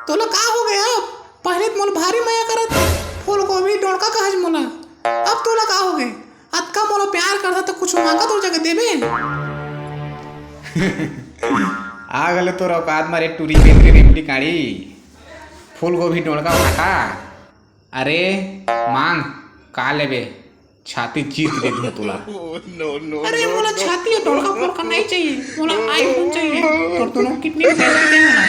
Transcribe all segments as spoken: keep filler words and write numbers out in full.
तोला का हो गया? पहले तो मोला भारी मया करत, फूलगोभी डोड़का कहस मोला। अब तोला का हो गए? अतका मोला प्यार करता तो कुछ मांगा तो जगह देबे। आ गले तोर औकात मारे टूरी बेंदरी रेमटी काड़ी, फूलगोभी डोड़का फाटा। अरे मांग, का लेबे? छाती चीर के दे दूं तोला। अरे मोला छाती या डोड़का फोड़का नहीं चाहिए, मोला iPhone चाहिए। तोर दोनों किडनी बेच के दे मोला।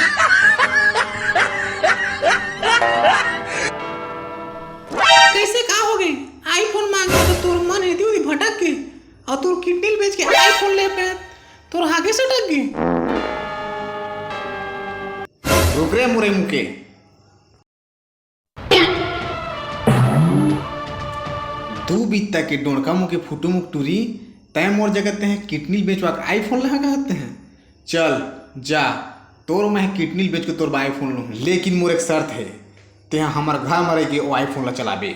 कैसे का हो गए? iPhone मांगे तो तोर मन है दूरी भटक के, और तोर किडनी बेच के iPhone ले पे तोर हागे सटक गए। रुक रे मुरे मुके। दू बित्ता के डोड़का मुके फुटू मुक टूरी, तै मोर जगह ते हैं किडनी बेचवा के iPhone लहा कहते हैं। चल जा, तोर मैं किडनी बेच के तोर iPhone लूँ, लेकिन मोर एक शर्त है, ते हमर घर में रह के वो iPhone ला चलाबे।